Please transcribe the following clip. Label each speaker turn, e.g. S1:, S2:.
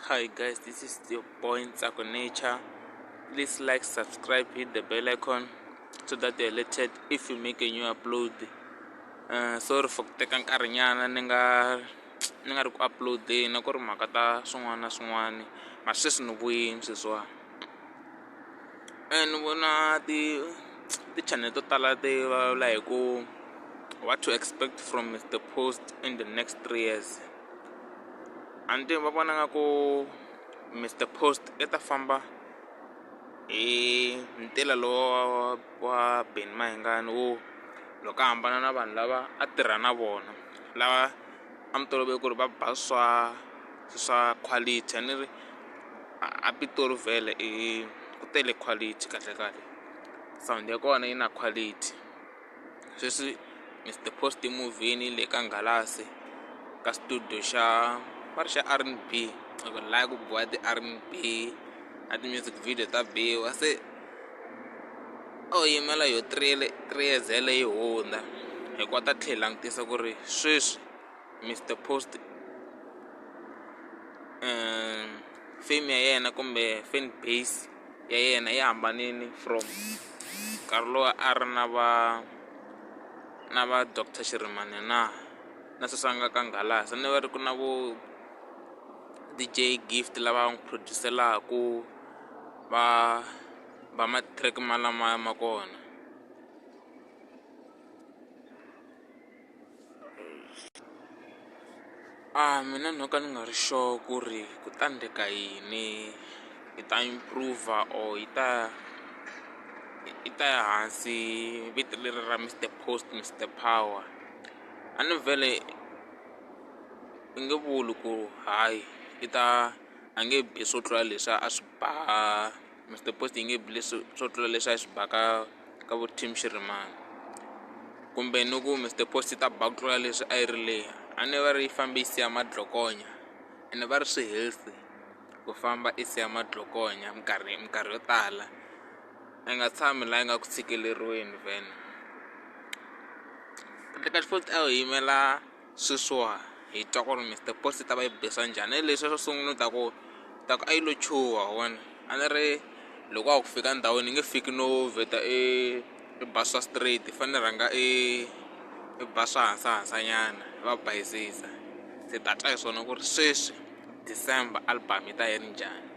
S1: Hi guys, this is your boy Ntsako Nature. Please like, subscribe, hit the bell icon so that you're alerted if you make a new upload. Sorry for ku teka nkarhinyana ni nga ri ku upload-eni, a ku ri mhaka ta swin'wana na swin'wana, ma sweswi ni vuyini sweswiwani. Ni vona ti-channel to tala ti vulavula hi ku what to expect from Mr Post in the next 3 years. A ni tivi, va vona nga ku Mr Post i ta famba hi ntila lowa wa Benny Mayengani, wo loko a hambana na vanhu lava a tirha na vona, lava a mi tolovele ku ri va ba swa quality. A ni ri a Pitori vhele i ku tele quality, kahle kahle sound ya kona yi na quality. Sweswi Mr Post i muvhini le ka Ngalasi ka studio xa va ri xa R&B, loko laya ku biwa ti-R&B na ti-music video ta biwa, se o yimela yo 3 years yeleyo yi hundza hi kota tlhela langutisa ku ri sweswi Mr Post fame ya yena kumbe fan base ya yena yi hambanile from nkarhi lowu a ri na va Doctor Shirimani na sweswi a nga ka Ngalasi, ni va ri ku na vo DJ Gift lava n'wi produce-laku, va ba ma-track malamaya ma kona. A mina no ka ni nga ri sure ku ri ku ta endleka yini, yi ta improve or yi ta ya hansi vito leri ra Mr Post, Mr Power. A ni vhele i nge vuli ku hayi, i ta a nge bi swo tlula leswi a swi ba Mr Post, yi nge bi leswi swo tlula leswi a yi swi baka ka vo Team Shirimani, kumbe ni ku Mr Post yi ta ba ku tlula leswi a yi ri leya. A ni va ri yi fambe yi siya madlokonya, ene va ri swi healthy ku famba i siya madlokonya minkarhi yo tala, i nga tshami laha yi nga ku tshikeleriweni. Vhele kahle futhi a ho yimela sweswiwa hi twa ku ri Mr Post yi ta va yi bisa njhani. Leswi swo sungula u ta ku a yi lo chuha wena, a ni ri loko wa ha ku fika ndhawini yi nge fiki no vheta i ba swa straight, i fanele rhanga i ba swa hansi hansi nyana, va bayizisa. Se ta twa hi swona ku ri sweswi December album yi ta yi ri njhani.